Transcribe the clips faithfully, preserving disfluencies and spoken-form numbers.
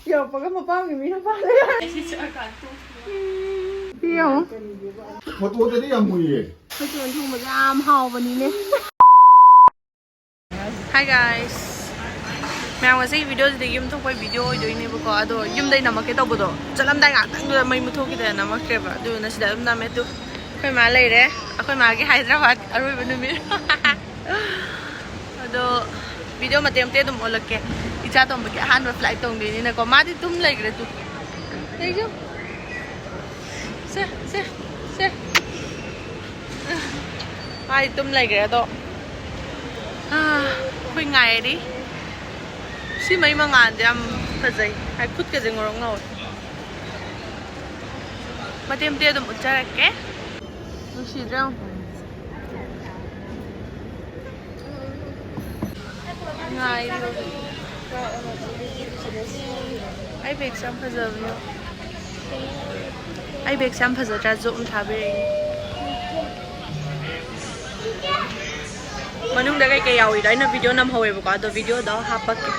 ꯌꯧꯔꯛꯄꯒ ꯃꯄꯥꯝꯒꯤ ꯃꯤꯅ ꯐꯥꯔꯦ꯫ ꯁꯤ ꯌꯦꯡꯉꯣ꯫ ꯐꯣꯇꯣꯗꯗꯤ ꯌꯥꯝ ꯃꯨꯏꯌꯦ꯫ ꯑꯩꯈꯣꯏ ꯇꯣꯟ ꯊꯣꯡꯕꯁꯦ ꯌꯥꯝ ꯍꯥꯎꯕꯅꯤꯅꯦ꯫ Hi guys꯫ ꯃꯌꯥꯝ, ꯉꯁꯤꯒꯤ ꯚꯤꯗꯤꯑꯣꯁꯤꯗꯤ ꯌꯨꯝ ꯊꯣꯛꯄꯩ ꯚꯤꯗꯤꯑꯣ ꯑꯣꯏꯗꯣꯏꯅꯦꯕꯀꯣ꯫ ꯑꯗꯣ ꯌꯨꯝꯗꯩ ꯅꯝꯃꯛꯀꯦ ꯇꯧꯕꯗꯣ, ꯆꯠꯂꯝꯗꯥꯏ ꯉꯥꯛꯇꯪꯗꯨꯗ ꯃꯩ ꯃꯨꯠꯊꯣꯛꯈꯤꯗꯅ ꯅꯝꯃꯛꯇ꯭ꯔꯦꯕ꯫ ꯑꯗꯨꯅ ꯁꯤꯗ ꯑꯗꯨꯝ ꯅꯝꯃꯦ꯫ ꯇꯨ, ꯑꯩꯈꯣꯏ ꯃꯥ ꯂꯩꯔꯦ꯫ ꯑꯩꯈꯣꯏ ꯃꯥꯒꯤ ꯍꯥꯏꯗ꯭ꯔꯕꯥꯗ ꯑꯔꯣꯏꯕ ꯅꯨꯃꯤꯠ꯫ ꯑꯗꯣ ꯚꯤꯗꯤꯑꯣ ꯃꯇꯦꯛ ꯃꯇꯦꯛ ꯑꯗꯨꯝ ꯑꯣꯜꯂꯛꯀꯦ꯫ ꯏꯆꯥ ꯇꯣꯝꯕꯒꯤ ꯑꯍꯥꯟꯕ ꯐ꯭ꯂꯥꯏꯠ ꯇꯣꯡꯗꯣꯏꯅꯤꯅꯀꯣ꯫ ꯃꯥꯗꯤ ꯇꯨꯝ ꯂꯩꯈ꯭ꯔꯦ꯫ ꯇꯨ, ꯂꯩꯖꯧ꯫ ꯁꯦ, ꯁꯦ, ꯁꯦ꯫ ꯃꯥꯗꯤ ꯇꯨꯝ ꯂꯩꯈ꯭ꯔꯦ꯫ ꯑꯗꯣ, ꯑꯥ, ꯑꯩꯈꯣꯏ ꯉꯥꯏꯔꯤ꯫ ꯁꯤ ꯃꯩ ꯃꯉꯥꯜꯁꯦ ꯌꯥꯝ ꯐꯖꯩ꯫ ꯍꯥꯏ, ꯈꯨꯠꯀꯁꯦ ꯉꯧꯔꯣꯛ ꯉꯧꯋꯦ꯫ ꯃꯇꯦꯛ ꯃꯇꯦꯛ ꯑꯗꯨꯝ ꯎꯠꯆꯔꯛꯀꯦ꯫ ꯅꯨꯡꯁꯤꯗ꯭ꯔꯥ ꯌꯦꯡꯉꯨ꯫ ꯉꯥꯏꯔꯤ ꯍꯧꯖꯤꯛ꯫ ꯑꯩ ꯕꯦꯒꯁꯦ ꯌꯥꯝ ꯐꯖꯕꯅꯦ꯫ ꯑꯩ ꯕꯦꯒꯁꯦ ꯌꯥꯝ ꯐꯖꯗ꯭ꯔꯥ? ꯖꯣꯞ ꯑꯃ ꯊꯥꯕꯤꯔꯛꯏ꯫ ꯃꯅꯨꯡꯗ ꯀꯩꯀꯩ ꯌꯥꯎꯏꯗꯣ ꯑꯩꯅ ꯚꯤꯗꯤꯑꯣ ꯅꯝꯍꯧꯋꯦꯕꯀꯣ, ꯑꯗꯣ ꯚꯤꯗꯤꯑꯣꯗꯣ ꯍꯥꯞꯄꯛꯀꯦ꯫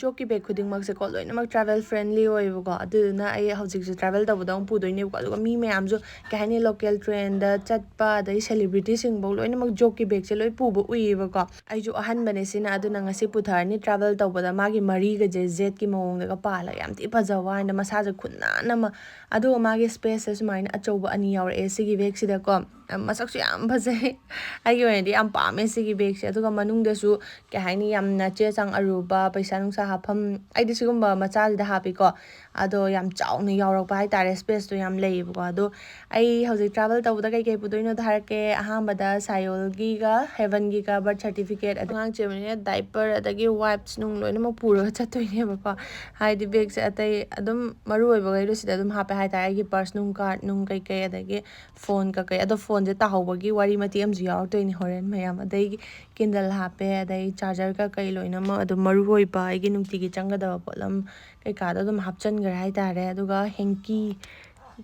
ꯖꯣꯞꯀꯤ ꯕꯦꯒ ꯈꯨꯗꯤꯡꯃꯛꯁꯦꯀꯣ, ꯂꯣꯏꯅꯃꯛ travel friendly ꯑꯣꯏꯌꯦꯕꯀꯣ꯫ ꯑꯗꯨꯗꯨꯅ ꯑꯩ ꯍꯧꯖꯤꯛꯁꯦ travel ꯇꯧꯕꯗ ꯑꯃꯨꯛ ꯄꯨꯗꯣꯏꯅꯦꯕꯀꯣ꯫ ꯑꯗꯨꯒ ꯃꯤ ꯃꯌꯥꯝꯁꯨ, ꯀꯩ ꯍꯥꯏꯅꯤ, local trainꯗ ꯆꯠꯄ, ꯑꯗꯩ celebrityꯁꯤꯡꯐꯧ ꯂꯣꯏꯅꯃꯛ ꯖꯣꯞꯀꯤ ꯕꯦꯒꯁꯦ ꯂꯣꯏ ꯄꯨꯕ ꯎꯏꯌꯦꯕꯀꯣ꯫ ꯑꯩꯁꯨ ꯑꯍꯟꯕꯅꯦ ꯁꯤꯅ, ꯑꯗꯨꯅ ꯉꯁꯤ ꯄꯨꯊꯔꯅꯤ꯫ Travel ꯇꯧꯕꯗ ꯃꯥꯒꯤ ꯃꯔꯤꯒꯁꯦ Zꯒꯤ ꯃꯑꯣꯡꯗꯒ ꯄꯥꯜꯂꯒ ꯌꯥꯝ ꯊꯤ ꯐꯖꯕ ꯋꯥꯅꯤꯗ, ꯃꯁꯥꯁꯦ ꯈꯨꯅꯥꯟ ꯑꯃ꯫ ꯑꯗꯨꯒ ꯃꯥꯒꯤ spaceꯁꯦ ꯁꯨꯃꯥꯏꯅ ꯑꯆꯧꯕ ꯑꯅꯤ ꯌꯥꯎꯔꯛꯑꯦ ꯁꯤꯒꯤ ꯕꯦꯒꯁꯤꯗꯀꯣ꯫ ꯃꯁꯛꯁꯨ ꯌꯥꯝ ꯐꯖꯩ꯫ ꯑꯩꯒꯤ ꯑꯣꯏꯅꯗꯤ ꯌꯥꯝ ꯄꯥꯝꯃꯦ ꯁꯤꯒꯤ ꯕꯦꯒꯁꯦ꯫ ꯑꯗꯨꯒ ꯃꯅꯨꯡꯗꯁꯨ, ꯀꯩ ꯍꯥꯏꯅꯤ, ꯌꯥꯝꯅ ꯆꯦ ꯆꯥꯡ ꯑꯔꯨꯕ, ꯄꯩꯁꯥ ꯅꯨꯡꯁꯥ ꯍꯥꯞꯐꯝ, ꯑꯩꯗꯤ ꯁꯤꯒꯨꯝꯕ ꯃꯆꯥꯁꯤꯗ ꯍꯥꯞꯄꯤꯀꯣ꯫ ꯑꯗꯣ ꯌꯥꯝ ꯆꯥꯎꯅ ꯌꯥꯎꯔꯛꯄ ꯍꯥꯏꯇꯥꯔꯦ, spaceꯇꯣ ꯌꯥꯝ ꯂꯩꯌꯦꯕꯀꯣ꯫ ꯑꯗꯣ ꯑꯩ ꯍꯧꯖꯤꯛ travel ꯇꯧꯕꯗ ꯀꯩꯀꯩ ꯄꯨꯗꯣꯏꯅꯣꯗꯣ ꯍꯥꯏꯔꯛꯀꯦ꯫ ꯑꯍꯥꯟꯕꯗ Saiyolꯒꯤꯒ Heavenꯒꯤꯒ birth certificate, ꯑꯉꯥꯡ ꯆꯦꯟꯕꯅꯤꯅ diaper ꯑꯗꯒꯤ wipes ꯅꯨꯡ ꯂꯣꯏꯅꯃꯛ ꯄꯨꯔꯒ ꯆꯠꯇꯣꯏꯅꯦꯕꯀꯣ꯫ ꯍꯥꯏꯗꯤ ꯕꯦꯒꯁꯦ ꯑꯇꯩ ꯑꯗꯨꯝ ꯃꯔꯨ ꯑꯣꯏꯕꯈꯩꯗꯣ ꯁꯤꯗ ꯑꯗꯨꯝ ꯍꯥꯞꯄꯦ ꯍꯥꯏꯇꯥꯔꯦ꯫ ꯑꯩꯒꯤ purse ꯅꯨꯡ, card ꯅꯨꯡ ꯀꯩꯀꯩ, ꯑꯗꯒꯤ phone ꯀꯩꯀꯩ꯫ ꯑꯗꯣ phoneꯁꯦ ꯇꯥꯍꯧꯕꯒꯤ ꯋꯥꯔꯤ ꯃꯇꯦꯛ ꯑꯃꯁꯨ ꯌꯥꯎꯔꯛꯇꯣꯏꯅꯦ ꯍꯣꯔꯦꯟ ꯃꯌꯥꯝ꯫ ꯑꯗꯩ candle ꯍꯥꯞꯄꯦ, ꯑꯗꯩ charger ꯀꯩꯀꯩ ꯂꯣꯏꯅꯃꯛ ꯑꯗꯨꯝ ꯃꯔꯨ ꯑꯣꯏꯕ ꯑꯩꯒꯤ ꯅꯨꯡꯇꯤꯒꯤ ꯆꯪꯒꯗꯕ ꯄꯣꯠꯂꯝ ꯀꯩꯀꯥꯗꯣ ꯑꯗꯨꯝ ꯍꯥꯞꯆꯤꯟꯈ꯭ꯔꯦ ꯍꯥꯏꯇꯥꯔꯦ꯫ ꯑꯗꯨꯒ hanky,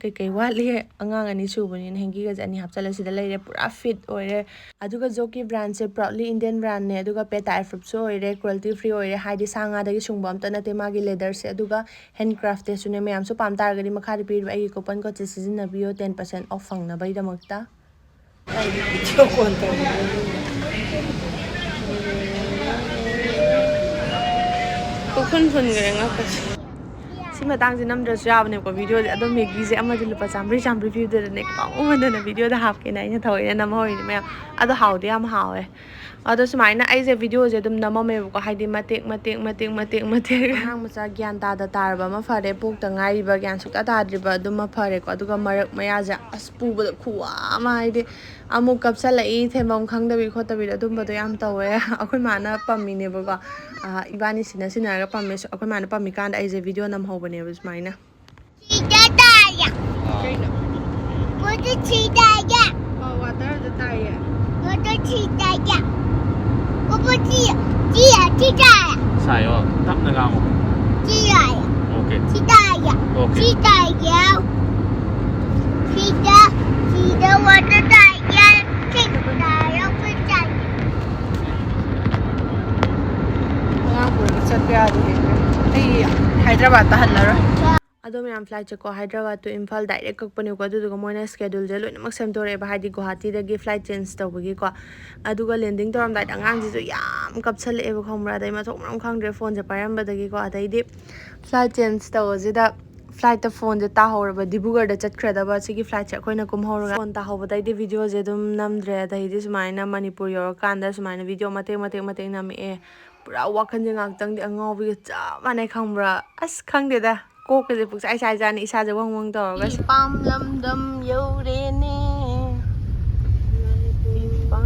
ꯀꯩꯀꯩ ꯋꯥꯠꯂꯤ? ꯑꯉꯥꯡ ꯑꯅꯤ ꯁꯨꯕꯅꯤꯅ ꯍꯦꯡꯒꯤꯒꯁꯦ ꯑꯅꯤ ꯍꯥꯞꯆꯜꯂꯦ, ꯁꯤꯗ ꯂꯩꯔꯦ, ꯄꯨꯔꯥ ꯐꯤꯠ ꯑꯣꯏꯔꯦ꯫ ꯑꯗꯨꯒ ꯖꯣꯀꯤ ꯕ꯭ꯔꯥꯟꯁꯦ proudly Indian brandꯅꯦ, ꯑꯗꯨꯒ PETA approved ꯁꯨ ꯑꯣꯏꯔꯦ, cruelty free ꯑꯣꯏꯔꯦ, ꯍꯥꯏꯗꯤ ꯁꯥ ꯉꯥꯗꯒꯤ ꯁꯨꯡꯕ ꯑꯝꯇ ꯅꯠꯇꯦ ꯃꯥꯒꯤ leatherꯁꯦ꯫ ꯑꯗꯨꯒ handcrafted ꯁꯨꯅꯦ꯫ ꯃꯌꯥꯝꯁꯨ ꯄꯥꯝ ꯇꯥꯔꯒꯗꯤ ꯃꯈꯥꯗ ꯄꯤꯔꯤꯕ ꯑꯩꯒꯤ coupon codeꯁꯦ ꯁꯤꯖꯤꯟꯅꯕꯤꯌꯣ ten percent off ꯐꯪꯅꯕꯒꯤꯗꯃꯛꯇ꯫ ꯑꯩ video call ꯇꯧꯔꯤ꯫ ꯄꯨꯈꯨꯟ ꯐꯨꯟꯈ꯭ꯔꯦ ꯉꯛꯀꯁꯦ꯫ ꯁꯤ ꯃꯇꯥꯡꯁꯦ ꯅꯝꯗ꯭ꯔꯁꯨ ꯌꯥꯕꯅꯦꯕꯀꯣ videoꯁꯦ꯫ ꯑꯗꯣ ꯃꯦꯒꯤꯁꯦ ꯑꯃꯗꯤ ꯂꯨꯄꯥ ꯆꯥꯝꯃꯔꯤ ꯆꯥꯝꯃꯔꯤ ꯄꯤꯕꯗꯨꯗꯅꯦ ꯄꯥꯝꯃꯨꯃꯟꯗꯅ videoꯗ ꯍꯥꯞꯀꯦꯅ ꯑꯩꯅ ꯊꯑꯣꯏꯅ ꯅꯝꯍꯧꯔꯤꯅꯦ ꯃꯌꯥꯝ꯫ ꯑꯗꯣ ꯍꯥꯎꯗꯤ ꯌꯥꯝ ꯍꯥꯎꯋꯦ꯫ ꯑꯗꯣ ꯁꯨꯃꯥꯏꯅ ꯑꯩꯁꯦ videoꯁꯦ ꯑꯗꯨꯝ ꯅꯝꯃꯝꯃꯦꯕꯀꯣ, ꯍꯥꯏꯗꯤ ꯃꯇꯦꯛ ꯃꯇꯦꯛ ꯃꯇꯦꯛ ꯃꯇꯦꯛ ꯃꯇꯦꯛ꯫ ꯑꯉꯥꯡ ꯃꯆꯥ ꯒ꯭ꯌꯥꯟ ꯇꯥꯗ ꯇꯥꯔꯕ ꯑꯃ ꯐꯔꯦ, ꯄꯣꯛꯇ ꯉꯥꯏꯔꯤꯕ ꯒ꯭ꯌꯥꯟ ꯁꯨꯛꯇꯥ ꯇꯥꯗ꯭ꯔꯤꯕ ꯑꯗꯨꯃ ꯐꯔꯦꯀꯣ꯫ ꯑꯗꯨꯒ ꯃꯔꯛ ꯃꯌꯥꯁꯦ ꯑꯁ ꯄꯨꯕꯗ ꯈꯨꯋꯥ ꯑꯃ, ꯍꯥꯏꯗꯤ ꯑꯃꯨꯛ ꯀꯞꯁꯜꯂꯛꯏ, ꯊꯦꯝꯐꯝ ꯈꯪꯗꯕꯤ ꯈꯣꯠꯇꯕꯤꯗ ꯑꯗꯨꯝꯕꯗꯣ ꯌꯥꯝ ꯇꯧꯋꯦ꯫ ꯑꯩꯈꯣꯏ ꯃꯥꯅ ꯄꯝꯃꯤꯅꯦꯕꯀꯣ, ꯑ, ꯏꯕꯥꯅꯤ ꯁꯤꯟꯅ ꯁꯤꯟꯅꯔꯒ ꯄꯝꯃꯦ꯫ ꯑꯩꯈꯣꯏ ꯃꯥꯅ ꯄꯝꯃꯤꯀꯥꯟꯗ ꯑꯩꯁꯦ video ꯅꯝꯍꯧꯕꯅꯦꯕ ꯁꯨꯃꯥꯏꯅ꯫ ꯁꯤꯗ ꯇꯥꯏꯌꯦ꯫ ꯑꯥ꯫ ꯀꯩꯅꯣ? ꯄꯣꯠꯇꯨ ꯁꯤ ꯇꯥꯏꯌꯦ꯫ ꯑꯣ, waterꯗ ꯇꯥꯏꯌꯦ꯫ ꯄꯣꯠꯇꯨ ꯁꯤ ꯇꯥꯏꯌꯦ꯫ ꯄꯣꯠꯇꯨ ꯁꯤ, ꯁꯤ, ꯁꯤ ꯇꯥꯏꯌꯦ꯫ ꯁꯥꯏꯌꯣ, ꯇꯞꯅ ꯉꯥꯡꯉꯣ꯫ ꯁꯤ ꯇꯥꯏꯌꯦ꯫ Okay꯫ ꯁꯤ ꯇꯥꯏꯌꯦ꯫ Okay꯫ ꯁꯤ ꯇꯥꯏꯌꯦ꯫ ꯁꯤꯗ, ꯁꯤꯗ water ꯇꯥꯏꯌꯦ꯫ ꯁꯤ ꯇꯥꯏꯌꯦ, ꯁꯤ ꯇꯥꯏꯌꯦ꯫ ꯑꯉꯥꯡ ꯄꯨꯔꯒ ꯆꯠꯄ ꯌꯥꯗꯦ꯫ ꯑꯩ ꯍꯥꯏꯗ꯭ꯔꯕꯥꯗꯇ ꯍꯜꯂꯔꯣꯏ꯫ ꯑꯗꯣ ꯃꯌꯥꯝ, flightꯁꯦꯀꯣ, ꯍꯥꯏꯗ꯭ꯔꯕꯥꯗ to ꯏꯝꯐꯥꯜ direct ꯀꯛꯄꯅꯦꯀꯣ꯫ ꯑꯗꯨꯗꯨꯒ ꯃꯣꯏꯅ scheduleꯁꯦ ꯂꯣꯏꯅꯃꯛ ꯁꯦꯝꯗꯣꯔꯛꯑꯦꯕ, ꯍꯥꯏꯗꯤ ꯒꯨꯋꯥꯍꯥꯇꯤꯗꯒꯤ flight change ꯇꯧꯕꯒꯤꯀꯣ꯫ ꯑꯗꯨꯒ landing ꯇꯧꯔꯝꯗꯥꯏꯗ ꯑꯉꯥꯡꯁꯤꯁꯨ ꯌꯥꯝ ꯀꯞꯁꯜꯂꯛꯑꯦꯕ, ꯈꯪꯕ꯭ꯔꯥ? ꯑꯗꯩ ꯃꯊꯣꯡ ꯃꯔꯝ ꯈꯪꯗ꯭ꯔꯦ, phoneꯁꯦ ꯄꯥꯏꯔꯝꯕꯗꯒꯤꯀꯣ꯫ ꯑꯗꯩꯗꯤ flight change ꯇꯧꯕꯁꯤꯗ flightꯇ phoneꯁꯦ ꯇꯥꯍꯧꯔꯕ, ꯗꯤꯕ꯭ꯔꯨꯒꯔꯗ ꯆꯠꯈ꯭ꯔꯗꯕ ꯁꯤꯒꯤ flightꯁꯦ ꯑꯩꯈꯣꯏꯅ ꯀꯨꯝꯍꯧꯔꯒ꯫ Phone ꯇꯥꯍꯧꯕꯗꯩꯗꯤ videoꯁꯦ ꯑꯗꯨꯝ ꯅꯝꯗ꯭ꯔꯦ꯫ ꯑꯗꯩꯗꯤ ꯁꯨꯃꯥꯏꯅ ꯃꯅꯤꯄꯨꯔ ꯌꯧꯔꯀꯥꯟꯗ ꯁꯨꯃꯥꯏꯅ video ꯃꯇꯦꯛ ꯃꯇꯦꯛ ꯃꯇꯦꯛ ꯅꯝꯃꯛꯑꯦ꯫ ꯄꯨꯔꯥ ꯋꯥꯈꯜꯁꯦ ꯉꯥꯛꯇꯪꯗꯤ ꯑꯉꯥꯎꯕꯤꯒ ꯆꯞ ꯃꯥꯟꯅꯩ, ꯈꯪꯕ꯭ꯔꯥ? ꯑꯁ, ꯈꯪꯗꯦꯗ, ꯀꯣꯛꯀꯁꯦ ꯄꯨꯡꯆꯥꯏ ꯆꯥꯏꯖꯥꯅꯤ, ꯏꯁꯥꯁꯦ ꯋꯪ ꯋꯪ ꯇꯧꯔꯒ꯫ ꯏꯄꯥꯝ ꯂꯝꯗꯝ ꯌꯧꯔꯦꯅꯦ꯫ ꯏꯄꯥꯝ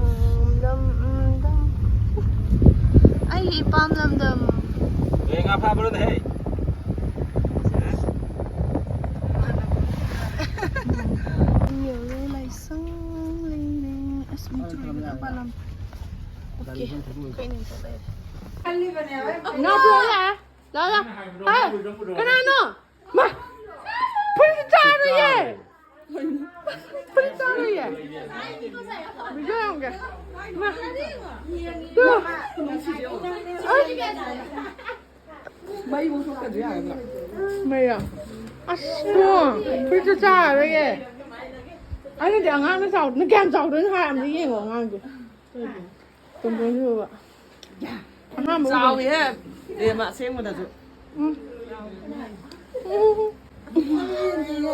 ꯂꯝꯗꯝ꯫ ꯑꯩꯒꯤ ꯏꯄꯥꯝ ꯂꯝꯗꯝ꯫ ꯑꯦ, ꯉꯥ ꯐꯥꯕ꯭ꯔꯣꯅꯦ, ꯍꯦ? ꯌꯧꯔꯦ, ꯂꯥꯏꯁꯪ ꯂꯩꯔꯦ꯫ ꯑꯁ, ꯃꯤꯠ ꯆꯨꯔꯤꯕꯗ ꯄꯥꯜꯂꯝ꯫ Okay, ꯀꯩꯅꯣ ꯇꯧꯔꯦ꯫ ꯉꯥ ꯄꯨꯔꯛꯑꯣ ꯌꯥꯔꯦ꯫ ꯂꯥꯛꯑꯣ, ꯂꯥꯛꯑꯣ꯫ ꯍꯥ? ꯀꯅꯥꯅꯣ? ꯃꯥ! ꯐꯨꯔꯤꯠꯁꯦ ꯆꯥꯔꯣꯏꯌꯦ꯫ ꯐꯨꯔꯤꯠ ꯆꯥꯔꯣꯏꯌꯦ꯫ ꯚꯤꯗꯤꯑꯣ ꯌꯦꯡꯒꯦ꯫ ꯃꯥ꯫ ꯇꯨ꯫ ꯃꯩꯕꯨ ꯊꯣꯛꯇ꯭ꯔꯗꯤ ꯌꯥꯔꯕ꯭ꯔꯥ? ꯃꯩꯔꯣ? ꯑꯁ ꯇꯨ꯫ ꯐꯨꯔꯤꯠꯇꯨ ꯆꯥꯔꯔꯣꯏꯌꯦ꯫ ꯑꯩꯅꯗꯤ ꯑꯉꯥꯡꯅ ꯆꯥꯎꯗꯅ ꯀꯌꯥꯝ ꯆꯥꯎꯗꯣꯏꯅꯣ ꯍꯥꯏ ꯑꯝꯇ ꯌꯦꯡꯉꯣ ꯑꯉꯥꯡꯗꯣ꯫ ꯇꯣꯝꯕꯣꯏꯅ ꯎꯕ꯫ ꯑꯍꯥꯟꯕ ꯎꯕ꯫ ꯆꯥꯎꯋꯤꯍꯦ꯫ ꯔꯦꯝꯃ ꯑꯁꯦꯡꯕꯗꯁꯨ꯫ ꯎꯝ꯫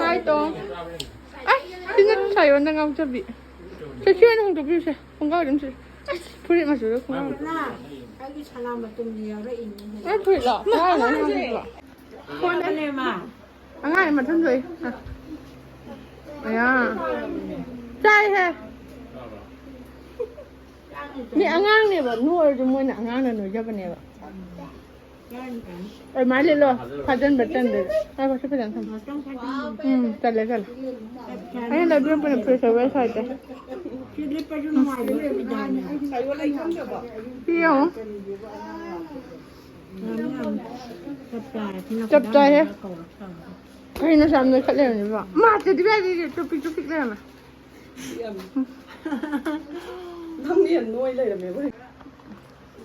ꯍꯥꯏ ꯇꯣꯝ꯫ ꯑꯁ ꯁꯤꯅ ꯁꯥꯏꯌꯣꯟꯗ ꯉꯥꯎꯖꯕꯤ꯫ ꯆꯠꯈꯤ ꯑꯣꯏꯅ ꯍꯣꯡꯗꯣꯛꯄꯤꯔꯨꯁꯦ꯫ ꯈꯣꯡꯒ꯭ꯔꯥꯎ ꯑꯗꯨꯝ ꯁꯦꯠꯂꯦ꯫ ꯑꯁ ꯐꯨꯔꯤꯠ ꯃꯆꯨꯗ ꯈꯣꯡꯒ꯭ꯔꯥꯎ꯫ ꯅ ꯑꯩꯒꯤ ꯁꯅꯥ ꯃꯇꯨꯝꯗꯤ ꯌꯥꯎꯔꯛꯏꯅꯦ꯫ ꯑꯩ ꯐꯨꯔꯤꯠꯂꯣ? ꯀꯗꯥꯏꯅꯣ ꯑꯩꯅ ꯍꯥꯞꯄꯤꯕꯣ? ꯐꯣꯟꯗꯅꯦ ꯃꯥ꯫ ꯑꯉꯥꯡ ꯃꯊꯟ ꯊꯣꯛꯏ꯫ ꯑꯌꯥ꯫ ꯆꯥꯏꯍꯦ꯫ ꯃꯤ ꯑꯉꯥꯡꯅꯦꯕ, ꯅꯣꯏꯔꯁꯨ ꯃꯣꯏꯅ ꯑꯉꯥꯡꯅ ꯅꯣꯏꯖꯕꯅꯦꯕ꯫ ꯑꯗꯨꯃꯥꯏꯅ ꯂꯤꯠꯂꯣ, ꯐꯥꯖꯤꯟꯕ ꯆꯟꯗꯦꯕ꯫ ꯉꯥꯏꯈꯣ, ꯁꯤ ꯐꯖꯅ ꯊꯝꯃꯣ꯫ ꯎꯝ, ꯆꯜꯂꯦ, ꯆꯜꯂꯦ꯫ ꯑꯩꯅ ꯂꯩꯕꯤꯔꯛꯄꯅꯦ, ꯐ꯭ꯔꯦꯁ ꯑꯣꯏꯕ ꯁꯥꯏꯠꯇ꯫ ꯁꯤ ꯂꯤꯠꯄꯁꯨ ꯅꯨꯡꯉꯥꯏꯕꯅꯦ꯫ ꯁꯤ ꯌꯦꯡꯉꯣ꯫ ꯆꯞ ꯆꯥꯏꯍꯦ꯫ ꯀꯩꯅꯣ ꯑꯁꯨꯛ ꯌꯥꯝ ꯅꯣꯏꯈꯠ ꯂꯩꯔꯝꯃꯤꯁꯤꯕꯣ? ꯃꯥ ꯇꯦꯗꯤ ꯕꯤꯌꯔꯗꯤ ꯆꯨꯞꯄꯤ ꯆꯨꯞꯄꯤ ꯂꯩꯔꯝꯃꯦ꯫ ꯅꯪꯅ ꯍꯦꯟꯅ ꯅꯣꯏ ꯂꯩꯔꯝꯃꯦꯕ꯫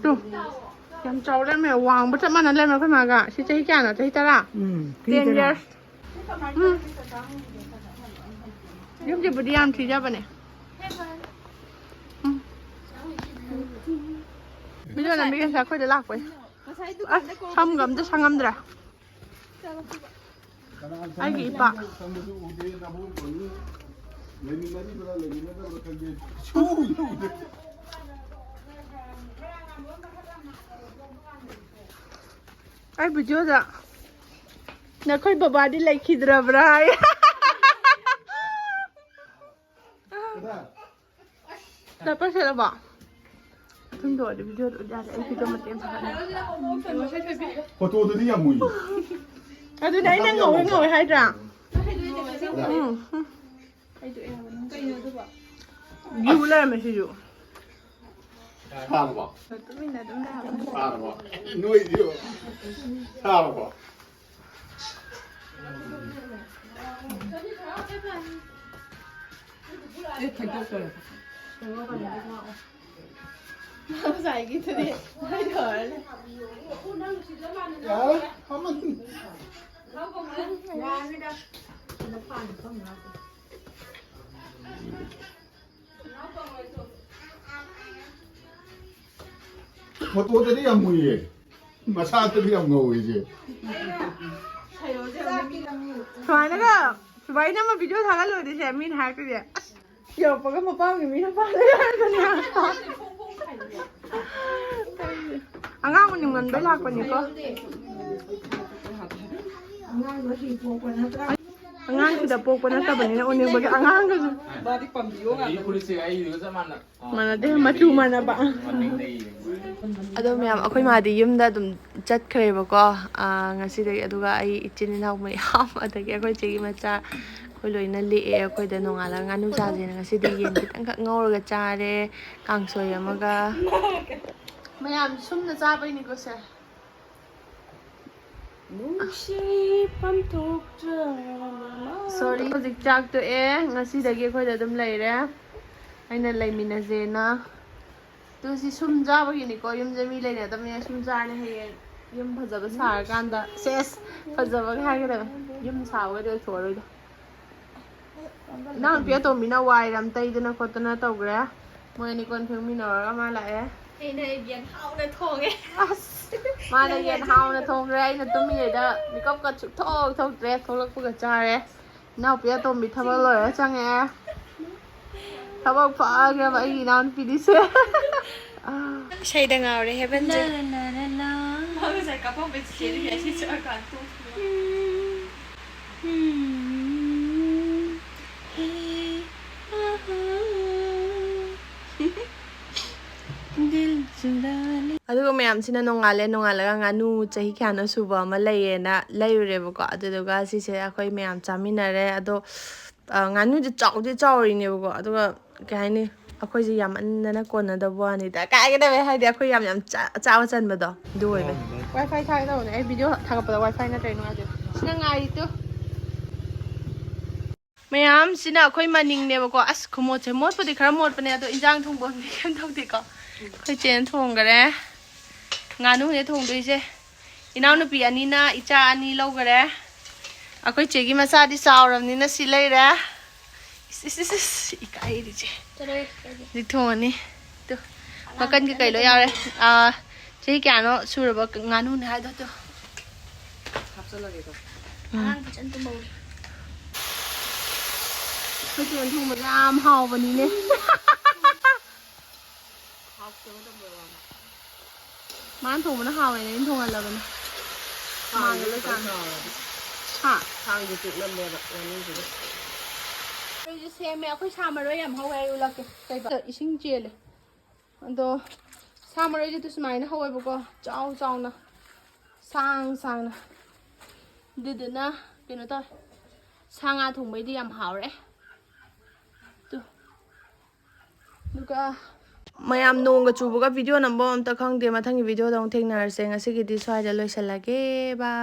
ꯇꯨ꯫ ꯌꯥꯝ ꯆꯥꯎ ꯂꯩꯔꯝꯃꯦ꯫ ꯋꯥꯡꯕ ꯆꯞ ꯃꯥꯟꯅ ꯂꯩꯔꯝꯃꯦ ꯑꯩꯈꯣꯏ ꯃꯥꯒ꯫ ꯁꯤ ꯆꯍꯤ ꯀꯌꯥꯅꯣ? ꯆꯍꯤ ꯇꯔꯥ? ꯎꯝ, ꯆꯍꯤ ten ꯇꯔꯥ꯫ Years꯫ ꯎꯝ꯫ ꯌꯨꯝꯁꯤꯕꯨꯗꯤ ꯌꯥꯝ ꯊꯤꯖꯕꯅꯦ꯫ ꯎꯝ꯫ ꯚꯤꯗꯤꯑꯣ ꯅꯝꯕꯤꯒꯦꯁꯦ ꯑꯩꯈꯣꯏꯗ ꯂꯥꯛꯄꯩ꯫ ꯑꯁ ꯁꯝꯒ ꯑꯝꯇ ꯁꯪꯉꯝꯗ꯭ꯔꯦ꯫ ꯑꯩꯒꯤ ꯏꯄꯥ꯫ ꯑꯩ ꯚꯤꯗꯤꯑꯣꯗ ꯅꯈꯣꯏ ꯕꯕꯥꯗꯤ ꯂꯩꯈꯤꯗ꯭ꯔꯕ꯭ꯔꯥ ꯍꯥꯏ꯫ ꯗꯥꯏꯄꯔ ꯁꯦꯠꯂꯕꯣ? ꯊꯨꯝꯗꯣꯛꯑꯗꯤ ꯚꯤꯗꯤꯑꯣꯗ ꯎꯠ ꯌꯥꯗꯦ꯫ ꯑꯩ ꯚꯤꯗꯤꯑꯣ ꯃꯇꯦꯛ ꯑꯃ ꯊꯥꯒꯠꯂꯦ꯫ ꯐꯣꯇꯣꯗꯗꯤ ꯌꯥꯝ ꯃꯨꯏ꯫ ꯑꯗꯨꯅꯦ ꯑꯩꯅ ꯉꯧꯋꯦ ꯉꯧꯋꯦ ꯍꯥꯏꯗ꯭ꯔꯥ? ꯎꯝ, ꯎꯝ꯫ ꯌꯨ ꯂꯩꯔꯝꯃꯦ ꯁꯤꯁꯨ꯫ ꯁꯥꯔꯕꯣ? ꯇꯨꯃꯤꯟꯅ ꯑꯗꯨꯝ ꯂꯩꯍꯧꯔꯣ꯫ ꯁꯥꯔꯕꯣ? ꯅꯣꯏꯗꯤ ꯁꯥꯔꯕꯣ? ꯉꯁꯥꯏꯒꯤꯗꯨꯗꯤ ꯂꯣꯏ ꯇꯧꯔꯅꯤ꯫ ꯌꯥꯔꯦ, ꯐꯝꯃꯟ꯫ ꯐꯣꯇꯣꯗꯗꯤ ꯌꯥꯝ ꯃꯨꯏꯌꯦ, ꯃꯁꯥꯗꯗꯤ ꯌꯥꯝ ꯉꯧꯋꯦ ꯏꯆꯦ꯫ ꯁꯨꯃꯥꯏꯅꯒ ꯁꯨꯃꯥꯏꯅ ꯑꯃ ꯚꯤꯗꯤꯑꯣ ꯊꯥꯒꯠꯂꯨꯔꯗꯤꯁꯦ ꯃꯤꯅ ꯍꯥꯏꯔꯛꯇꯣꯏꯁꯦ, ꯑꯁ, ꯌꯧꯔꯛꯄꯒ ꯃꯄꯥꯝꯒꯤ ꯃꯤꯅ ꯐꯥꯅ ꯍꯥꯏꯔꯛꯀꯅꯤ꯫ ꯑꯉꯥꯡ ꯎꯅꯤꯡꯃꯟꯕꯩ ꯂꯥꯛꯄꯅꯤꯀꯣ꯫ ꯑꯉꯥꯡꯁꯤꯗ ꯄꯣꯛꯄ ꯅꯠꯇꯕꯅꯤꯅ ꯎꯅꯤꯡꯕꯒꯤ ꯑꯉꯥꯡꯒꯁꯨ꯫ ꯃꯥꯗꯤ ꯄꯥꯝꯕꯤꯌꯣ ꯉꯥꯛꯇꯅꯤ꯫ ꯐꯨꯔꯤꯠꯁꯦ ꯑꯩꯗꯨꯒ ꯆꯞ ꯃꯥꯟꯅ꯫ ꯃꯥꯟꯅꯗꯦ, ꯃꯆꯨ ꯃꯥꯟꯅꯕ꯫ ꯃꯅꯤꯡꯗꯩ ꯌꯦꯡꯕ꯫ ꯑꯗꯣ ꯃꯌꯥꯝ, ꯑꯩꯈꯣꯏ ꯃꯥꯗꯤ ꯌꯨꯝꯗ ꯑꯗꯨꯝ ꯆꯠꯈ꯭ꯔꯦꯕꯀꯣ꯫ ꯑꯥ, ꯉꯁꯤꯗꯒꯤ꯫ ꯑꯗꯨꯒ ꯑꯩ ꯏꯆꯤꯟ ꯏꯅꯥꯎ ꯃꯌꯥꯝ, ꯑꯗꯒꯤ ꯑꯩꯈꯣꯏ ꯆꯦꯒꯤ ꯃꯆꯥ, ꯑꯩꯈꯣꯏ ꯂꯣꯏꯅ ꯂꯦꯛꯑꯦ꯫ ꯑꯩꯈꯣꯏꯗ ꯅꯣꯡꯉꯥꯜꯂꯒ ꯉꯥꯅꯨ ꯆꯥꯁꯦꯅ ꯉꯁꯤꯗꯤ ꯌꯦꯟ ꯈꯤꯇꯪꯈꯛ ꯉꯧꯔꯒ ꯆꯥꯔꯦ, ꯀꯥꯡꯁꯣꯏ ꯑꯃꯒ꯫ ꯃꯌꯥꯝ ꯁꯨꯝꯅ ꯆꯥꯕꯩꯅꯤꯀꯣ ꯁꯦ꯫ ꯅꯨꯡꯁꯤ ꯄꯟꯊꯣꯛꯇ꯭ꯔꯕ ꯃꯃꯥ꯫ ꯁꯣꯔꯤ, ꯍꯧꯖꯤꯛ ꯆꯥꯛ ꯇꯣꯛꯑꯦ꯫ ꯉꯁꯤꯗꯒꯤ ꯑꯩꯈꯣꯏꯗ ꯑꯗꯨꯝ ꯂꯩꯔꯦ꯫ ꯑꯩꯅ ꯂꯩꯃꯤꯟꯅꯁꯦꯅ꯫ ꯑꯗꯨ ꯁꯤ ꯁꯨꯝ ꯆꯥꯕꯒꯤꯅꯤꯀꯣ, ꯌꯨꯝꯁꯦ ꯃꯤ ꯂꯩꯅꯗꯕꯅꯤꯅ ꯁꯨꯝ ꯆꯥꯔꯅꯤ꯫ ꯍꯌꯦꯡ ꯌꯨꯝ ꯐꯖꯕ ꯁꯥꯔꯀꯥꯟꯗ, ꯁꯦꯁ, ꯐꯖꯕꯒ ꯍꯥꯏꯒꯗꯕ, ꯌꯨꯝ ꯁꯥꯕꯒꯗꯤ ꯑꯣꯏꯊꯣꯛꯑꯔꯣꯏꯗ꯫ ꯏꯅꯥꯎꯅꯨꯄꯤ ꯑꯇꯣꯝꯕꯤꯅ ꯋꯥꯏꯔꯝ ꯇꯩꯗꯅ ꯈꯣꯠꯇꯅ ꯇꯧꯈ꯭ꯔꯦ꯫ ꯃꯣꯏ ꯑꯅꯤ ꯀꯣꯟ ꯐꯦꯡꯃꯤꯟꯅꯧꯔꯒ ꯃꯥ ꯂꯥꯛꯑꯦ꯫ ꯑꯩꯅ ꯌꯦꯟ ꯍꯥꯎꯅ ꯊꯣꯡꯉꯦ꯫ ꯑꯁ, ꯃꯥꯅ ꯌꯦꯟ ꯍꯥꯎꯅ ꯊꯣꯡꯈ꯭ꯔꯦ꯫ ꯑꯩꯅ ꯇꯨꯝꯃꯤꯉꯩꯗ ꯃꯤꯀꯞꯀ ꯁꯨꯛꯊꯣꯛ ꯊꯣꯛꯇ꯭ꯔꯦ꯫ ꯊꯣꯛꯂꯛꯄꯒ ꯆꯥꯔꯦ꯫ ꯏꯅꯥꯎꯄꯤ ꯑꯇꯣꯝꯕꯤ ꯊꯕꯛ ꯂꯣꯏꯔ ꯆꯪꯉꯛꯑꯦ꯫ ꯊꯕꯛ ꯐꯈ꯭ꯔꯕ ꯑꯩꯒꯤ ꯏꯅꯥꯎꯅꯨꯄꯤꯗꯤꯁꯦ꯫ ꯏꯁꯩꯗ ꯉꯥꯎꯔꯦ ꯍꯦꯕꯟꯁꯦ꯫ ꯃꯥ ꯉꯁꯥꯏ ꯀꯥꯞꯄꯝꯕ ꯆꯤꯆꯦꯗꯨꯒꯤ ꯑꯁꯤ ꯆꯠꯂꯀꯥꯟꯗ ꯇꯣꯛꯈꯤꯕ꯫ ꯑꯗꯨꯒ ꯃꯌꯥꯝꯁꯤꯅ ꯅꯣꯡꯉꯥꯜꯂꯦ꯫ ꯅꯣꯡꯉꯥꯜꯂꯒ ꯉꯥꯅꯨ ꯆꯍꯤ ꯀꯌꯥꯅꯣ ꯁꯨꯕ ꯑꯃ ꯂꯩꯌꯦꯅ ꯂꯩꯔꯨꯔꯦꯕꯀꯣ꯫ ꯑꯗꯨꯗꯨꯒ ꯁꯤꯁꯦ ꯑꯩꯈꯣꯏ ꯃꯌꯥꯝ ꯆꯥꯃꯤꯟꯅꯔꯦ꯫ ꯑꯗꯣ, ꯑ, ꯉꯥꯅꯨꯁꯦ ꯆꯥꯎꯗꯤ ꯆꯥꯎꯔꯤꯅꯦꯕꯀꯣ꯫ ꯑꯗꯨꯒ ꯀꯩ ꯍꯥꯏꯅꯤ, ꯑꯩꯈꯣꯏꯁꯦ ꯌꯥꯝꯃꯟꯗꯅ ꯀꯣꯟꯅꯗꯕ ꯋꯥꯅꯤꯗ꯫ ꯀꯥꯏꯒꯗꯕ ꯍꯥꯏꯗꯤ ꯑꯩꯈꯣꯏ ꯌꯥꯝ ꯌꯥꯝ ꯆꯥ-, ꯆꯥꯕ ꯆꯟꯕꯗꯣ ꯑꯗꯨ ꯑꯣꯏꯕ꯫ ꯋꯥꯏ ꯐꯥꯏ ꯊꯥꯒꯦ ꯇꯧꯕꯅꯦ꯫ ꯑꯩ ꯚꯤꯗꯤꯑꯣ ꯊꯥꯒꯠꯄꯗ ꯋꯥꯏ ꯐꯥꯏ ꯅꯠꯇ꯭ꯔꯗꯤ ꯅꯨꯡꯉꯥꯏꯇꯦ꯫ ꯁꯤꯅ ꯉꯥꯏꯔꯤ ꯇꯨ꯫ ꯃꯌꯥꯝꯁꯤꯅ ꯑꯩꯈꯣꯏ ꯃꯅꯤꯡꯅꯦꯕꯀꯣ꯫ ꯑꯁ, ꯈꯨꯃꯣꯠꯁꯦ, ꯃꯣꯠꯄꯨꯗꯤ ꯈꯔ ꯃꯣꯠꯄꯅꯦ, ꯑꯗꯣ ꯏꯟꯖꯥꯡ ꯊꯣꯡꯕ ꯑꯃꯗꯤ ꯀꯩꯝ ꯇꯧꯗꯦꯀꯣ꯫ ꯑꯩꯈꯣꯏ ꯆꯦꯅ ꯊꯣꯡꯈꯔꯦ꯫ ꯉꯥꯅꯨꯅꯦ ꯊꯣꯡꯗꯣꯏꯁꯦ꯫ ꯏꯅꯥꯎꯅꯨꯄꯤ ꯑꯅꯤꯅ ꯏꯆꯥ ꯑꯅꯤ ꯂꯧꯈꯔꯦ꯫ ꯑꯩꯈꯣꯏ ꯆꯦꯒꯤ ꯃꯆꯥꯗꯤ ꯆꯥꯎꯔꯕꯅꯤꯅ ꯁꯤ ꯂꯩꯔꯦ꯫ ꯏꯁ, ꯏꯁ, ꯏꯁ, ꯏꯁ, ꯏꯀꯥꯏꯔꯤꯁꯦ꯫ ꯆꯠꯂꯣꯍꯦ, ꯀꯥꯏꯗꯦ꯫ ꯍꯧꯖꯤꯛ ꯊꯣꯡꯉꯅꯤ꯫ ꯇꯨ, ꯃꯀꯟ ꯀꯩꯀꯩ ꯂꯣꯏ ꯌꯥꯎꯔꯦ꯫ ꯑꯥ, ꯆꯍꯤ ꯀꯌꯥꯅꯣ ꯁꯨꯔꯕ ꯉꯥꯅꯨꯅꯦ ꯍꯥꯏꯗꯣ? ꯇꯨ꯫ ꯍꯥꯞꯆꯜꯂꯒꯦꯀꯣ꯫ ꯎꯝ꯫ ꯑꯉꯥꯡ ꯐꯖꯅ ꯇꯨꯝꯍꯧꯔꯤ꯫ ꯑꯩꯈꯣꯏ ꯆꯦꯅ ꯊꯣꯡꯕꯁꯦ ꯌꯥꯝ ꯍꯥꯎꯕꯅꯤꯅꯦ꯫ ꯍꯥꯎꯇꯕ number one꯫ ꯃꯥꯅ ꯊꯣꯡꯕꯅ ꯍꯥꯎꯋꯦꯅ ꯑꯩꯅ ꯊꯣꯡꯍꯜꯂꯕꯅꯦ꯫ ꯃꯥꯡꯉꯦ ꯂꯣꯏ ꯆꯥꯝꯃꯦ꯫ ꯍꯥ? ꯈꯥꯡꯗꯤ ꯄꯤꯛꯃꯜꯂꯦꯕ ꯉꯥꯅꯨꯁꯤꯗꯤ꯫ ꯑꯩꯁꯦ ꯁꯦꯝꯃꯦ꯫ ꯑꯩꯈꯣꯏ ꯁꯥ ꯃꯔꯣꯏ ꯌꯥꯝ ꯍꯧꯋꯦ, ꯑꯩ ꯎꯠꯂꯛꯀꯦ꯫ ꯀꯩꯕ? ꯏꯁꯤꯡ ꯆꯦꯜꯂꯦ꯫ ꯑꯗꯣ ꯁꯥ ꯃꯔꯣꯏꯁꯤꯗ ꯁꯨꯃꯥꯏꯅ ꯍꯧꯋꯦꯕꯀꯣ, ꯆꯥꯎ ꯆꯥꯎꯅ, ꯁꯥꯡ ꯁꯥꯡꯅ꯫ ꯑꯗꯨꯗꯨꯅ ꯀꯩꯅꯣ ꯇꯧꯋꯦ, ꯁꯥ ꯉꯥ ꯊꯣꯡꯕꯩꯗꯤ ꯌꯥꯝ ꯍꯥꯎꯔꯦ꯫ ꯇꯨ꯫ ꯑꯗꯨꯒ ꯃꯌꯥꯝ ꯅꯣꯡꯒ ꯆꯨꯕꯒ video ꯅꯝꯕ ꯑꯝꯇ ꯈꯪꯗꯦ꯫ ꯃꯊꯪꯒꯤ videoꯗ ꯑꯃꯨꯛ ꯊꯦꯡꯅꯔꯁꯦ꯫ ꯉꯁꯤꯒꯤꯗꯤ ꯁ꯭ꯋꯥꯏꯗ ꯂꯣꯏꯁꯤꯜꯂꯒꯦ꯫ Bye꯫